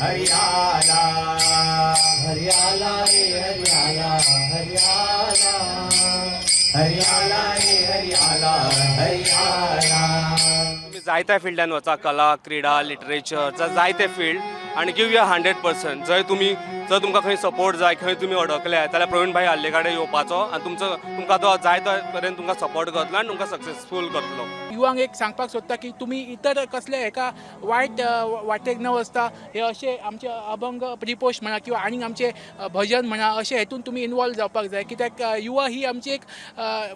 हरियाला, हरियाला रे हरियाला, हरियाला, हरियाला रे हरियाला, हरियाला. तुम्ही जायत्या फिल्डान वचा, कला, क्रिडा, लिटरेचर, जायते फिल्ड आनी गिव your 100%. जंय तुमी, जर तुमकां खंय सपोर्ट जाय, खंय तुमी अडकल्या जाल्यार प्रवीण भाई आर्लेकार कडेन येवपाचो आनी तुमचो तुमकां तो जाय तो पर्यंत तुमकां सपोर्ट करतलो आनी तुमकां सक्सेसफूल करतलो. युवांक एक सांगपाक सोदता की तुमी इतर कसले हेका वायट वाटेक न वचता हे अशे आमचे अभंग रिपोश म्हणा किंवा आनीक आमचे भजन म्हणा, अशे हेतून तुमी इनवॉल्व जावपाक जाय, कित्याक युवा ही आमची एक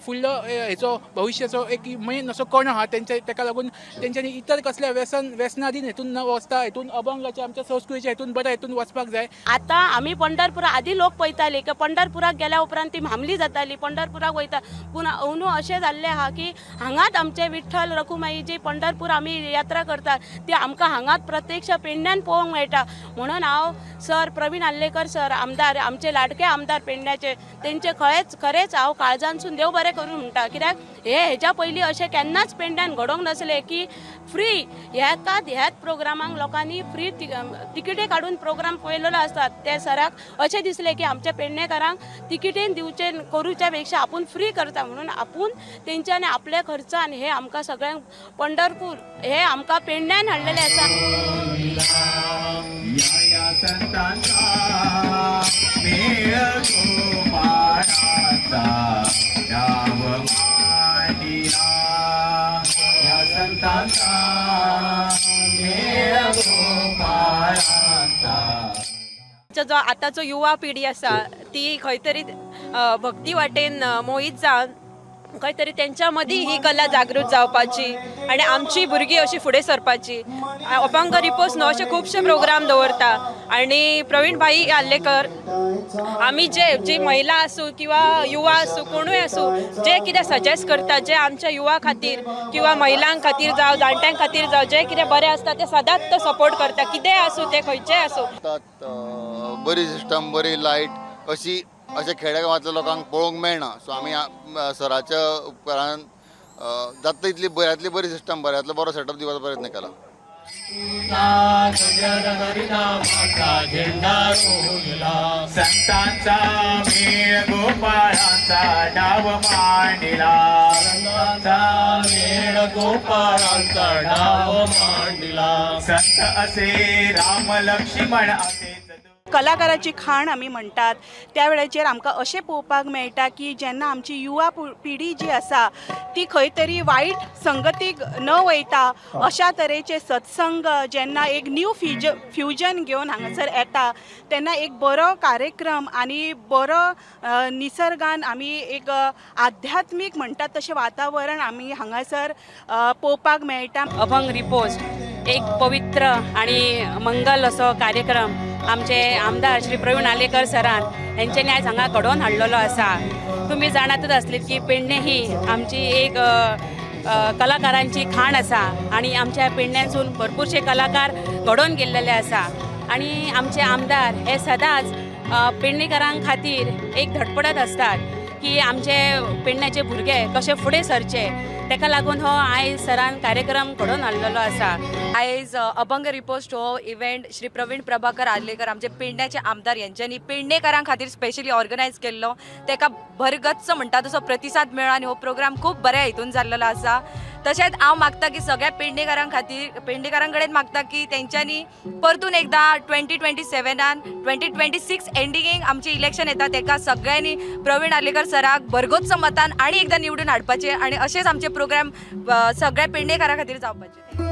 फुडलो हेचो भविश्याचो एक मेन असो कणो आहा. तेंचे तेका लागून तेंच्यांनी इतर कसल्या व्यसन व्यसनाधीन हेतून न वचता हेतून अभंगाच्या, आमच्या संस्कृतीच्या हेतून बऱ्या हेतून वचपाक जाय. आतां आमी पंढरपुरा आदी लोक पळयताली की पंढरपुराक गेल्या उपरांत ती म्हामली जाताली, पंढरपुराक वयता. पूण अंदू अशें जाल्लें आहा की हांगाच आमचे विठ्ठल रखुमाई जी पंढरपूर आमी यात्रा करतात ती आमकां हांगाच प्रत्यक्ष पेडण्यान पळोवंक मेळटा. म्हणून हांव सर प्रवीण आर्लेकर सर आमदार, आमचे लाडके आमदार पेडण्याचे, तेंचे खरेंच खरेंच हांव काळजांतसून देव बरें करूं म्हणटा, कित्याक हे हेच्या पयलीं अशें केन्नाच पेडण्यान घडोवंक नासलें की फ्री ह्याकात ह्याच प्रोग्रामांक लोकांनी फ्री तिकिटे काडून प्रोग्राम पळयलेलो आसतात. ते सराक अशें दिसलें की आमच्या पेडणेकारांक तिकिटेन दिवचे करूच्या पेक्षा आपूण फ्री करता म्हणून आपूण तेंच्यांनी आपल्या खर्चान हे आमकां सगळ्यांक पंढरपूर हे आमकां पेडण्यान हाडलेलें आसा. या या संतांचा मेळ गोपाळांचा डाव मांडिला, या संतांचा मेळ गोपाळांचा. जो आतांचो युवा पिढी आसा ती खंय तरी भक्ती वाटेन मोहीत जावन खंय तरी तेंच्या मदीं ही कला जागृत जावपाची आनी आमची भुरगीं अशी फुडें सरपाची. अभंग रिपोज न्हू, अशे खुबशे प्रोग्राम दवरता आनी प्रवीण भाई आर्लेकर आमी जे जी महिला आसूं किंवा युवा आसूं, कोणूय आसूं, जे कितें सजेस्ट करता, जे आमच्या युवा खातीर किंवा महिलां खातीर जावं, जाणट्यां खातीर जावं, जे कितें बरें आसता ते सदांच तो सपोर्ट करता. कितेंय आसूं, तें खंयचेंय आसूं. बरी सिस्टम, बरी लायट अशी अशें खेड्या गांवांतल्या लोकांक पळोवंक मेळना. सो आमी सराच्या उपकारान जाता तितली बऱ्यांतली बरी सिस्टम, बऱ्यांतलो बरो सेटअप दिवपाचो प्रयत्न केला. हरिनामाचा झेंडा रोविला, संतांचा मेळ गोपाळांचा डाव मांडिला, संतांचा मेळ गोपाळांचा डाव मांडिला, संत असे राम लक्ष्मण असे. कलाकाराची खाण आमी म्हणटात त्या वेळाचेर आमकां अशें पळोवपाक मेळटा की जेन्ना आमची युवा पिढी जी आसा ती खंय तरी वायट संगतीक न वयता अशा तरेचे सत्संग जेन्ना एक न्यू फ्युजन घेवन हांगासर येता तेन्ना एक बरो कार्यक्रम आनी बरो निसर्गान आमी एक आध्यात्मीक म्हणटात तशें वातावरण आमी हांगासर पळोवपाक मेळटा. अभंग रिपोज एक पवित्र आणि मंगल असो कार्यक्रम आमचे आमदार श्री प्रवीण आर्लेकर सरान हेंच्यांनी आयज हांगा घडोवन हाडलेलो आसा. तुमी जाणातच आसली की पेडणे ही आमची एक अ, अ, कलाकारांची खाण आसा आणि आमच्या पेडण्यासून भरपूरशे कलाकार घडोवन गेल्लेले आसा आणि आमचे आमदार हे सदांच पेडणेकरां खातीर एक धडपडत आसतात की आमचे पेडण्याचे भुरगे कशे फुडें सरचे. तेका लागून हो आयज सरान कार्यक्रम घडोवन हाडलेलो आसा. आयज अभंग रिपोस्ट हो इव्हेंट श्री प्रवीण प्रभाकर आर्लेकर, आमचे पेडण्याचे आमदार, यांच्यानी पेडणेकारां खातीर स्पेशली ऑर्गनायज केल्लो. तेका भरगच्च म्हणटा तसो प्रतिसाद मेळ्ळो आनी हो प्रोग्राम खूब बऱ्या हितून जाल्लेलो आसा. तशेंच हांव मागता की सगळ्या पेडणेकारां खातीर, पेडणेकारां कडेन मागता की तेंच्यांनी परतून एकदां 2027नान, 2026 एंडिंगेक आमचें इलेक्शन येता, तेका सगळ्यांनी प्रवीण आर्लेकर सराक भरगच्च मतान आनी एकदां निवडून हाडपाचें आनी अशेंच आमचे प्रोग्राम सगळ्या पेडणेकारां खातीर जावपाचे.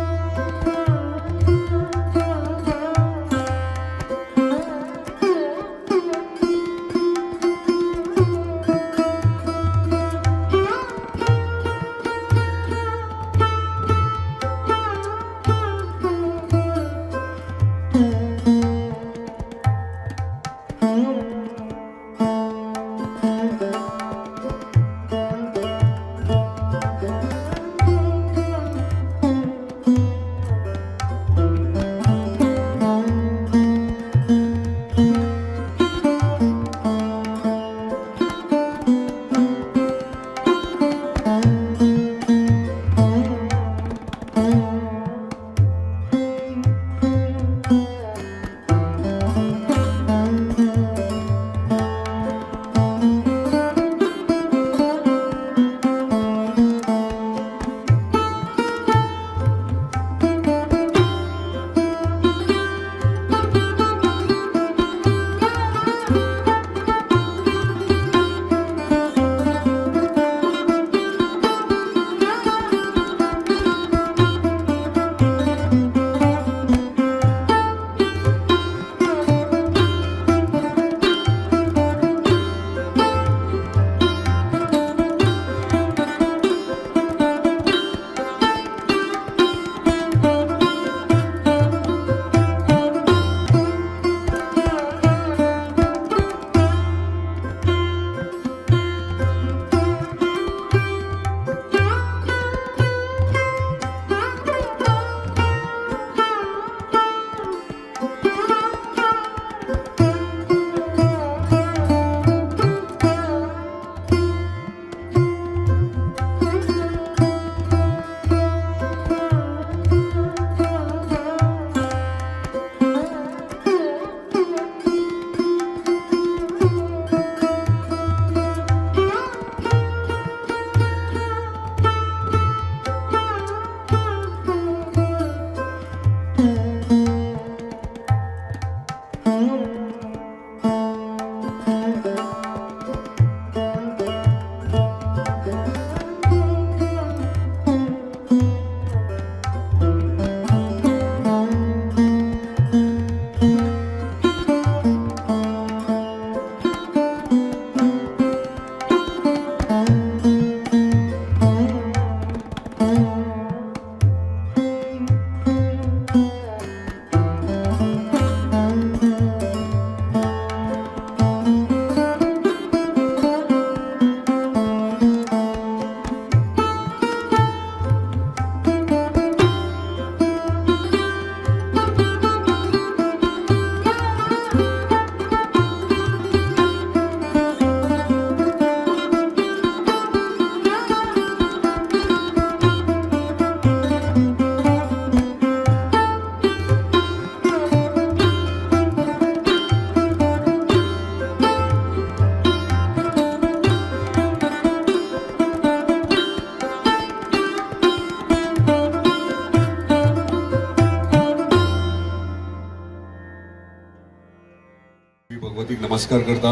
भगवतीक नमस्कार करता.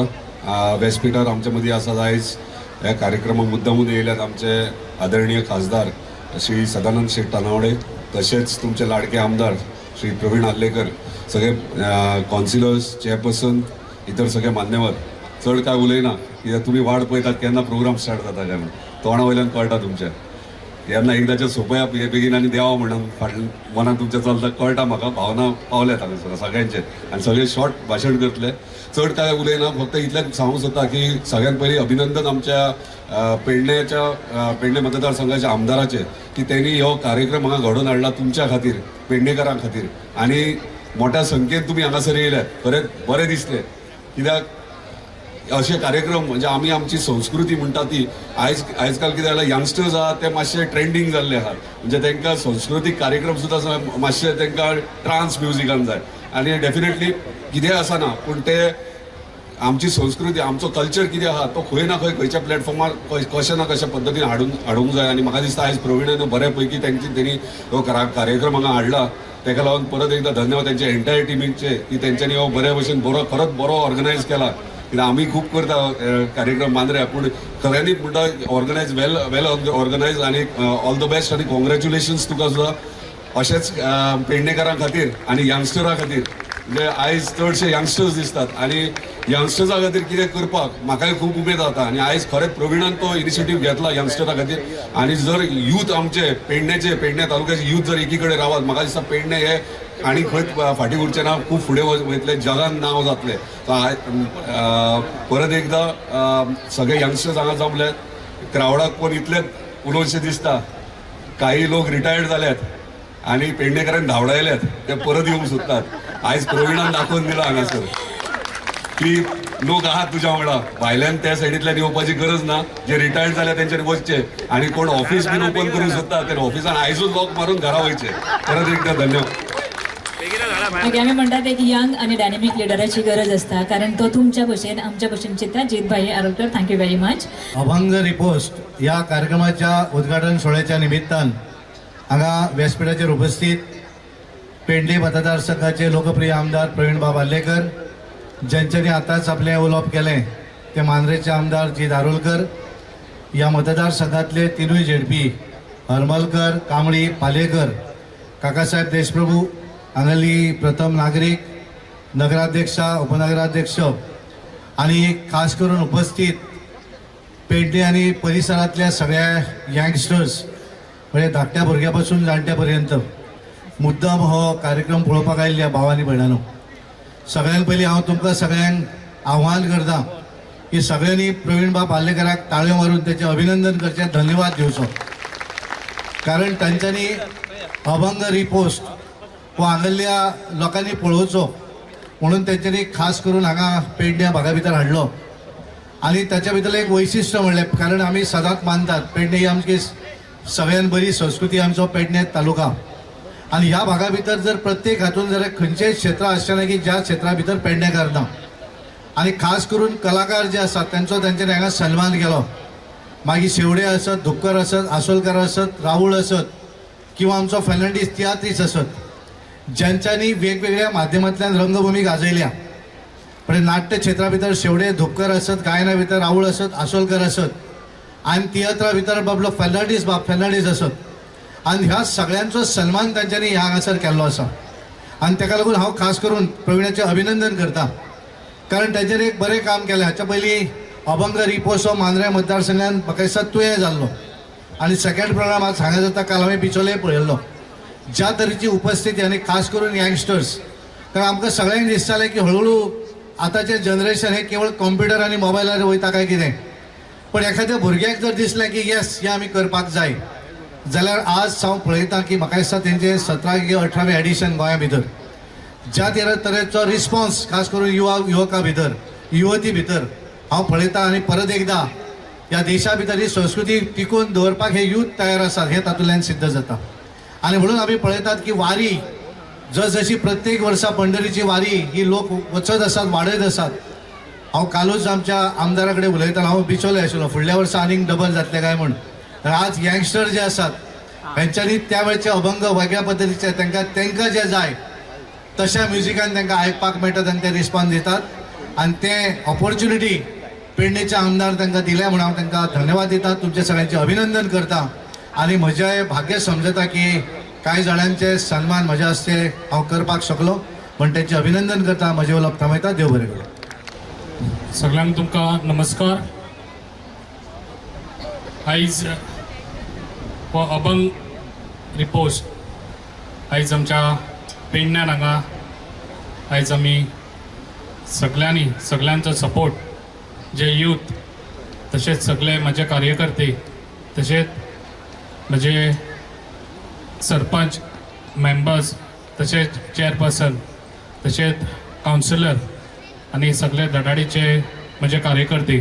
व्यासपीठार आमच्या मदीं आसा आयज ह्या कार्यक्रमाक मुद्दामून येयल्यात आमचे आदरणीय खासदार श्री सदानंद शेट तानावडे, तशेंच तुमचे लाडके आमदार श्री प्रवीण आर्लेकर, सगळे कौन्सिलर्स, चेअरपर्सन, इतर सगळे मान्यवर. चड काय उलयना कित्याक तुमी वाट पळयतात केन्ना प्रोग्राम स्टार्ट जाता काय म्हण, तोंडा वयल्यान कळटा तुमच्या. केन्ना एकदाच्या सोंपया बेगीन आनी देवा म्हणून फाटल्यान मनान तुमच्या चलता, कळटा म्हाका, भावना पावल्यात हांगासर सगळ्यांचे आनी सगळे शॉर्ट भाशण करतले. चड काय उलयना, फक्त इतलेंच सांगूंक सोदता की सगळ्यात पयलीं अभिनंदन आमच्या पेडण्याच्या पेडणे मतदारसंघाच्या आमदाराचे की तेणी हो कार्यक्रम हांगा घडोवन हाडला तुमच्या खातीर, पेडणेकारां खातीर, आनी मोठ्या संख्येन तुमी हांगासर येयल्यात. खरेंच बरें दिसलें कित्याक अशे कार्यक्रम म्हणजे आमी आमची संस्कृती म्हणटा ती आयजकाल कितें जालां, यंगस्टर्स आहात ते मातशे ट्रेंडींग जाल्ले आहात, म्हणजे तांकां संस्कृतीक कार्यक्रम सुद्दां मातशे तांकां ट्रान्स म्युजिकान जाय. आनी डेफिनेटली कितेंय आसना पूण ते आमची संस्कृती, आमचो कल्चर कितें आहा तो खंय ना खंय खंयच्या प्लॅटफॉर्मार कशें ना कशा पद्दतीन हाडूंक जाय. आनी म्हाका दिसता आयज प्रवीणान बऱ्या पैकी तेणी हो कार्यक्रम हांगा हाडला, ताका लागून परत एकदा धन्यवाद तेंच्या एंटायर टिमीचे की तेंच्यांनी हो बऱ्या भशेन बरो खरोच बरो ऑर्गनायज केला. कित्याक आमी खूब करता कार्यक्रम मांद्र्या, पूण खऱ्यांनीच म्हणटा ऑर्गनायज वेल वेल ऑर्गनायज. आनी ऑल the best आनी कॉंग्रेच्युलेशन्स तुका सुद्दां अशेंच पेडणेकारां खातीर आनी यंगस्टरां खातीर. म्हणजे आयज चडशे यंगस्टर्स दिसतात आनी यंगस्टर्सां खातीर कितें करपाक म्हाकाय खूब उमेद जाता. आनी आयज खरेंच प्रवीणान तो इनिशिएटीव घेतला यंगस्टरां खातीर. आनी जर यूथ आमचे पेडण्याचे, पेडण्या तालुक्याचे यूथ जर एकी कडेन रावत, म्हाका दिसता पेडणे हे आनी खंयच फाटीं उरचें ना, खूब फुडें वयतले, जगान नांव जातलें. परत एकदां सगळे यंगस्टर्स हांगा जमल्यात, क्रावडाक पण इतलें उलोवचें दिसता, काही लोक रिटायर्ड जाल्यात आनी पेडणेकारांक धांवडायल्यात, ते परत येवंक सोदतात. आयज प्रवीणान दाखोवन दिला हांगासर की लोक आहात तुज्या वांगडा, भायल्यान त्या सायडींतल्यान येवपाची गरज ना, जे रिटायर्ड जाल्या तेंच्यांनी वचचे आनी कोण ऑफिस बीन ओपन करूंक सोदता ते ऑफिसान आयजूच लॉक मारून घरा वयचे. परत एकदा धन्यवाद. मागीर आमी म्हणटात एक यंग आनी डायनेमीक लिडराची गरज आसता, कारण तो तुमच्या भशेन आमच्या भशेन चिंता. जीतभाई Arolkar, thank you very much. अभंग रिपोस्ट ह्या कार्यक्रमाच्या उद्घाटन सोहळ्याच्या निमित्तान हांगा व्यासपीठाचेर उपस्थित पेडणे मतदारसंघाचे लोकप्रिय आमदार प्रवीणबाब आर्लेकर, ज्यांच्यानी आतांच आपलें उलोवप केलें ते मांद्रेचे आमदार जीत आरोलकर, ह्या मतदारसंघातले तिनूय झेडपी हरमलकर, कांबळी, पालेकर, काकासाहेब देशप्रभू हांगाली प्रथम नागरीक, नगराध्यक्षा, उपनगराध्यक्ष आनी खास करून उपस्थित पेडणे आनी परिसरांतल्या सगळ्या यंगस्टर्स, म्हणजे धाकट्या भुरग्या पासून जाणट्या पर्यंत मुद्दाम हो कार्यक्रम पळोवपाक आयिल्ल्या भाव आनी भयणांनो, सगळ्यान पयलीं हांव तुमकां सगळ्यांक आव्हान करता की सगळ्यांनी प्रवीणबाब आर्लेकराक ताळयो मारून तेचें अभिनंदन करचें, धन्यवाद दिवचो, कारण तांच्यांनी अभंग रिपोस्ट हो हांगल्ल्या लोकांनी पळोवचो म्हणून तेंच्यांनी खास करून हांगा पेडण्या भागा भितर हाडलो. आनी ताच्या भितरलें एक वैशिश्ट म्हणलें, कारण आमी सदांच मानतात पेडणे ही आमची सगळ्यान बरी संस्कृती, आमचो पेडणे तालुका, आनी ह्या भागा भितर जर प्रत्येक हातून जर खंयचेंय क्षेत्र आसचें ना की ज्या क्षेत्रा भितर पेडणेकार ना, आनी खास करून कलाकार जे आसात तेंचो तेंच्यांनी हांगा सन्मान केलो. मागीर शेवडे आसत, धुपकर आसत, आसोलकर आसत, राऊळ आसत किंवा आमचो फेर्नांडीस तियात्रीस आसत, ज्यांच्यांनी वेगवेगळ्या माध्यमांतल्यान रंगभूमी गाजयल्या. म्हणजे नाट्य क्षेत्रा भितर शेवडे, धुपकर आसत, गायना भितर राऊळ आसत, आसोलकर आसत आनी तियात्रा भितर बाबलो फेर्नांडीस, बाब फेर्नांडीस आसत, आनी ह्या सगळ्यांचो सन्मान तांच्यांनी ह्या हांगासर केल्लो आसा. आनी ताका लागून हांव खास करून प्रवीणाचें अभिनंदन करता, कारण तांच्यांनी एक बरें काम केलें. हाच्या पयलीं अभंग रिपोस हो मांद्र्या मतदारसंघान म्हाका दिसता तुयें जाल्लो आनी सेकंड प्रोग्राम आज हांगा जाता. काल हांवें बिचोले पळयल्लो, ज्या तरेची उपस्थिती आनी खास करून यंगस्टर्स, कारण आमकां सगळ्यांक दिसतालें की हळूहळू आतांचें जनरेशन हें केवळ कंप्युटर आनी मोबायलार वयता काय कितें, पण एखाद्या भुरग्याक जर दिसलें की येस हें आमी करपाक जाय, जाल्यार आज हांव पळयता की म्हाका दिसता तेंचें 17 की 18वें एडिशन गोंया भितर ज्या तरेचो रिस्पॉन्स खास करून युवका भितर, युवती भितर हांव पळयता. आनी परत एकदां ह्या देशा भितर ही संस्कृती टिकोवन दवरपाक हे यूथ तयार आसात हें तातूंतल्यान सिद्ध जाता. आनी म्हणून आमी पळयतात की वारी जसजशी प्रत्येक वर्सा पंढरीची वारी ही लोक वचत आसात, वाडयत आसात. हांव कालूच आमच्या आमदारा कडेन उलयतालो, हांव बिचोले आशिल्लो, फुडल्या वर्सा आनीक डबल जातलें काय म्हूण. तर आज यंगस्टर जे आसात हेंच्यांनी त्या वेळचे अभंग वेगळ्या पद्दतीचे तांकां तांकां जे जाय तशा म्युजिकान तांकां आयकपाक मेळटात आनी ते रिस्पॉन्स दितात. आनी ते ऑपॉर्च्युनिटी पेडणेचे आमदार तांकां दिल्या म्हणून हांव तांकां धन्यवाद दिता, तुमचे सगळ्यांचे अभिनंदन करता आनी म्हजें भाग्य समजता की कांय जाणांचे सन्मान म्हज्या हस्ते हांव करपाक शकलो म्हण तांचें अभिनंदन करता. म्हजें उलोवप थांबयता. देव बरें करूं. सगळ्यांक तुमकां नमस्कार. आयज हो अभंग रिपोज आयज आमच्या पेडण्यान हांगा आयज आमी सगळ्यांनी सगळ्यांचो सपोर्ट जे यूथ तशेंच सगळे म्हजे कार्यकर्ते तशेंच म्हजे सरपंच मेंबर्स तशेंच चेअरपर्सन तशेंच कावन्सिलर आनी सगळे धडाडीचे म्हजे कार्यकर्ते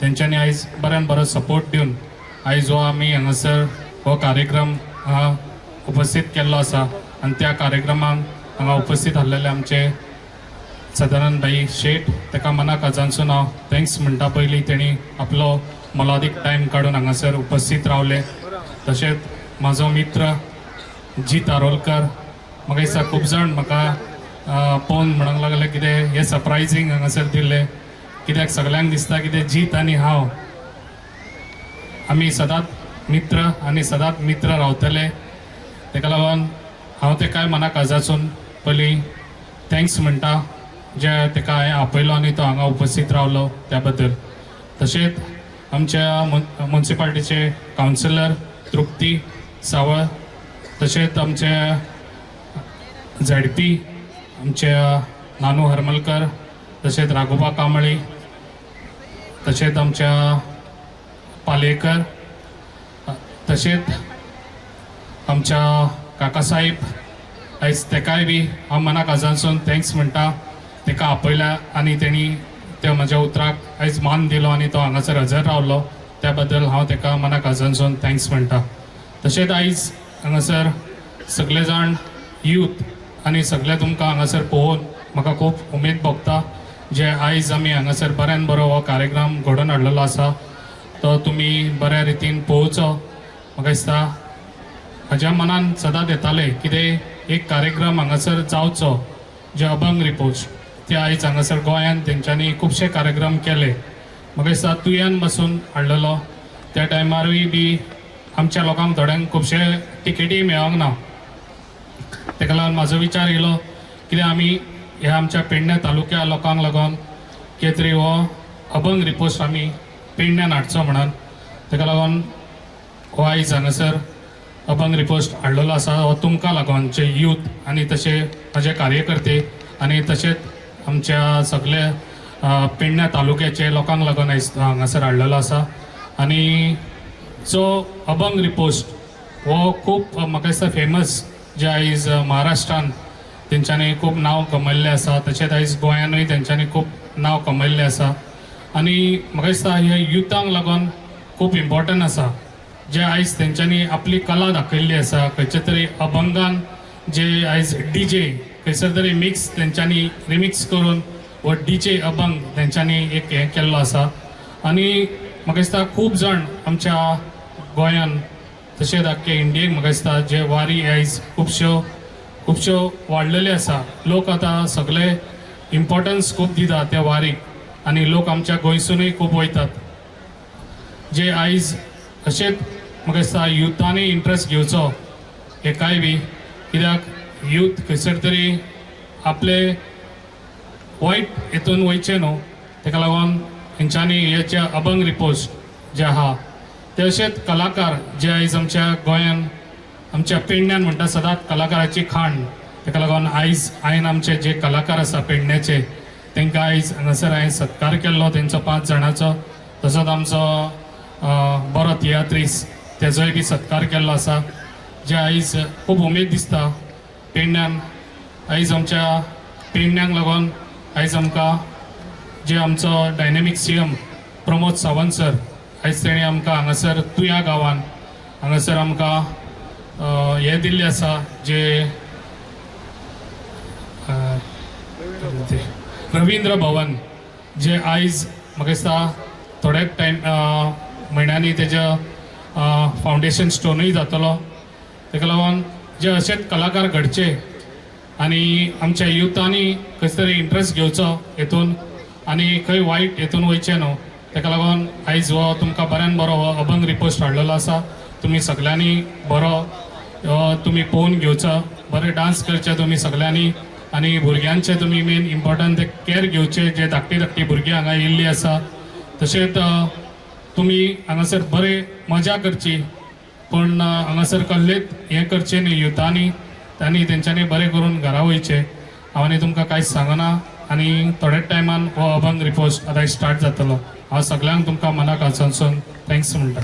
तेंच्यांनी आयज बऱ्यान बरो सपोर्ट दिवन आयज हो आमी हांगासर हो कार्यक्रम हांगा उपस्थित केल्लो आसा आनी त्या कार्यक्रमाक हांगा उपस्थित आसलेले आमचे सदानंद भाई शेट ताका मना काळजांसून हांव thanks म्हणटा. पयलीं तेणी आपलो मोलादीक टायम काडून हांगासर उपस्थित रावले. तशेंच म्हाजो मित्र जीत आरोलकर म्हाका दिसता खूब जाण म्हाका पळोवन म्हणूंक लागले कितें हें सरप्रायझींग हांगासर दिल्लें, कित्याक सगळ्यांक दिसता कितें जीत आनी हांव आमी सदांच मित्र आनी सदांच मित्र रावतले. ताका लागून हांव तेकाय मना काळजासून पयलीं thanks म्हणटा जे ताका हांवें आपयलो आनी तो हांगा उपस्थित रावलो त्या बद्दल. तशेंच आमच्या मुन्सिपाल्टीचे कावन्सिलर तृप्ती सावळ तशेंच आमचे झेडपी आमच्या नानू हरमलकर तशेंच राघोबा कांबळी तशेंच आमच्या पालेकर तशेंच आमच्या काकासाहेब आयज तेकाय बी हांव मना काळजांसून thanks म्हणटा. ताका आपयला आनी तेणी त्या म्हज्या उतराक आयज मान दिलो आनी तो हांगासर हजर रावलो त्या बद्दल हांव ताका मना काळजांसून thanks म्हणटा. तशेंच आयज हांगासर सगळे जाण यूथ आनी सगळे तुमकां हांगासर पळोवन म्हाका खूब उमेद भोगता जे आयज आमी हांगासर बऱ्यान बरो हो कार्यक्रम घडोवन हाडलेलो आसा तो तुमी बऱ्या रितीन पळोवचो. म्हाका दिसता म्हज्या मनान सदांच येतालें कितें एक कार्यक्रम हांगासर जावचो जे अभंग रिपोज ते आयज हांगासर गोंयांत तेंच्यांनी खुबशे कार्यक्रम केले. म्हाका दिसता तुयान बसून हाडलेलो त्या टायमारूय बी आमच्या लोकांक थोड्यांक खुबशे टिकेटी मेळोंक ना. ताका लागून म्हाजो विचार येयलो कित्याक आमी ह्या आमच्या पेडण्या तालुक्या लोकांक लागून कितें तरी हो अभंग रिपोज आमी पेडण्यान हाडचो म्हणून ताका लागून हो आयज हांगासर अभंग रिपोज हाडलेलो आसा हो तुमकां लागून जे यूथ आनी तशें म्हजे कार्यकर्ते आनी तशेंच आमच्या सगळे पेडण्या तालुक्याचे लोकांक लागून आयज हांगासर हाडलेलो आसा. आनी जो अभंग रिपोज हो खूब म्हाका दिसता फेमस जे आयज महाराष्ट्रान तेंच्यांनी खूब नांव कमयल्लें आसा तशेंच आयज गोंयानूय तेंच्यांनी खूब नांव कमयल्लें आसा. आनी म्हाका दिसता हे युथांक लागून खूब इम्पॉर्टंट आसा जे आयज तेंच्यांनी आपली कला दाखयल्ली आसा खंयच्या तरी अभंगान जे आयज डी जे खंयसर तरी मिक्स तेंच्यांनी रिमिक्स करून हो डी जे अभंग तेंच्यांनी एक हें केल्लो आसा. आनी म्हाका दिसता खूब जाण आमच्या गोंयान तशेंच आख्खे इंडियेक म्हाका दिसता जे वारी आयज खुबश्यो खुबश्यो वाडलेल्यो आसा. लोक आतां सगळे इम्पॉर्टन्स खूब दिता त्या वारीक आनी लोक आमच्या गोंयसुनूय खूब वयतात. जे आयज अशेंच म्हाका दिसता युथांनी इंट्रस्ट घेवचो हेकाय बी कित्याक यूथ खंयसर तरी आपले वायट हेतून वयचें न्हू ताका लागून हेंच्यांनी हे जे अभंग रिपोज जे आहा ते अशेंच कलाकार जे आयज आमच्या गोंयान आमच्या पेडण्यान म्हणटा सदांच कलाकाराची खाण ताका लागून आयज हांवें आमचे जे कलाकार आसा पेडण्याचे तांकां आयज हांगासर हांवें सत्कार केल्लो तेंचो 5 जाणांचो तसोच आमचो बरो तियात्रीस तेजोय बी सत्कार केल्लो आसा. जे आयज खूब उमेद दिसता पेडण्यान आयज आमच्या पेडण्याक लागून आयज आमकां जे आमचो dynamic CM Pramod Sawant sir आयज तेणी आमकां हांगासर तुया गांवान हांगासर आमकां हें दिल्लें आसा जे रवींद्र भवन जे आयज म्हाका दिसता थोड्या टायम म्हयन्यांनी तेज्या फावंडेशन स्टोनूय जातलो. ताका लागून जे अशेच कलाकार घडचे आनी आमच्या युथांनी खंयच तरी इंट्रस्ट घेवचो हेतून आनी खंय वायट हेतून वयचें न्हू. ताका लागून आयज हो तुमकां बऱ्यान बरो हो अभंग रिपोस्ट हाडलेलो आसा. तुमी सगल्यांनी बरो तुमी पळोवन घेवचो, बरे डांस करचे तुमी सगल्यांनी आनी भुरग्यांचे तुमी मेन इम्पॉर्टंट ते कॅर घेवचे जे धाकटी धाकटी भुरगीं हांगा येयल्लीं आसा. तशेंच तुमी हांगासर बरे मजा करची, पूण हांगासर कसलेच हें करचें न्ही युथांनी आनी तेंच्यांनी बरें करून घरा वयचें. हांव आनी तुमकां कांयच सांगना आनी थोड्याच टायमान हो अभंग रिपोस्ट आतां स्टार्ट जातलो. हांव सगल्यांक तुमकां मना काळजांतसून thanks म्हणटा.